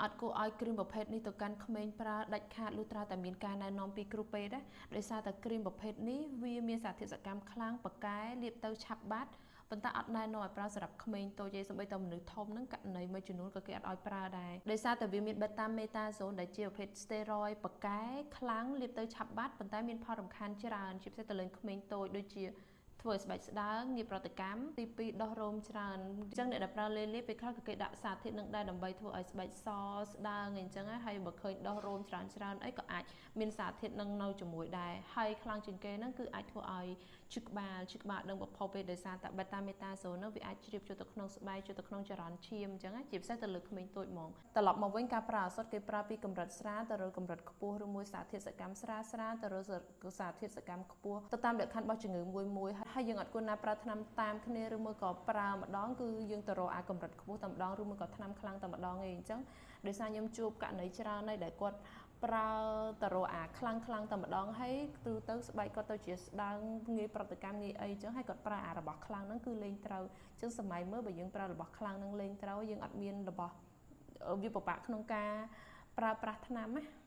អត់គួរឲ្យគ្រីមប្រភេទនេះទៅកាន់ក្មេងប្រើដាច់ខាតលុះត្រាតែមានការណែនាំពីគ្រូពេទ្យណាដោយសារតែគ្រីមប្រភេទនេះវាមានសារធាតុសកម្មខ្លាំងប៉កែលាបទៅឆាប់បាត់ប៉ុន្តែអត់ណែនាំឲ្យប្រើសម្រាប់ក្មេងតូចទេសូម្បីតែមនុស្សធំហ្នឹងករណីមួយចំនួនក៏គេអត់ឲ្យប្រើដែរដោយសារតែវាមានបេតាមេតាហ្សូនដែលជាប្រភេទ steroid ប៉កែខ្លាំងលាបទៅឆាប់បាត់ប៉ុន្តែមានផលរំខានច្រើនជាពិសេសទៅលើក្មេងតូចដូចជាធ្វើឲ្យស្បែកស្ដើងងាយប្រតិកម្មទី2ដោះរោមច្រើនអញ្ចឹងអ្នកដែលប្រើលេលាបពេលខ្លះក៏គេដាក់សារធាតុនឹងដែរដើម្បីធ្វើឲ្យស្បែកសស្ដើងអញ្ចឹងហើយបើឃើញដោះរោមច្រើនច្រើនអីក៏អាចមានសារធាតុនឹងនៅជាមួយដែរហើយខ្លាំងជាងគេហ្នឹងគឺអាចធ្វើឲ្យឈឺក្បាលឈឺក្បាលដឹងប្រភពទេដោយសារតែបេតាមេតាហ្សូនហ្នឹងវាអាចជ្រាបចូលទៅក្នុងស្បែកចូលទៅក្នុងចរន្តឈាមអញ្ចឹងជាពិសេសទៅលើក្មេងតូចហ្មងត្រឡប់មកវិញការប្រើឱសថគេប្រើពីកម្រិតស្រាលទៅលើកម្រិតខ្ពស់ឬមួយសារធាតុសកម្មស្រាលស្រាលទៅលើសារធាតុសកម្មខ្ពស់ទៅតាមលក្ខខណ្ឌរបស់ជំងឺមួយមួយហើយយើងអត់គួរណាប្រើថ្នាំតាមគ្នាឬមួយក៏ប្រើម្ដងគឺយើងទៅរកអាកម្រិតខ្ពស់តែម្ដងឬមួយក៏ថ្នាំខ្លាំងតែម្ដងឯងអញ្ចឹងដោយសារខ្ញុំជួបករណីច្រើនហើយដែលគាត់ប្រើទៅរកអាខ្លាំងខ្លាំងតែម្ដងហើយទូទៅស្បែកគាត់ទៅជាស្ដើងងាយប្រតិកម្មងាយអីអញ្ចឹងហើយគាត់ប្រើអារបស់ខ្លាំងហ្នឹងគឺលេងត្រូវអញ្ចឹងសម័យមើលបើយើងប្រើរបស់ខ្លាំងហ្នឹងលេងត្រូវយើងអត់មានរបស់វាពិបាកក្នុងការប្រើប្រាស់ថ្នាំណា។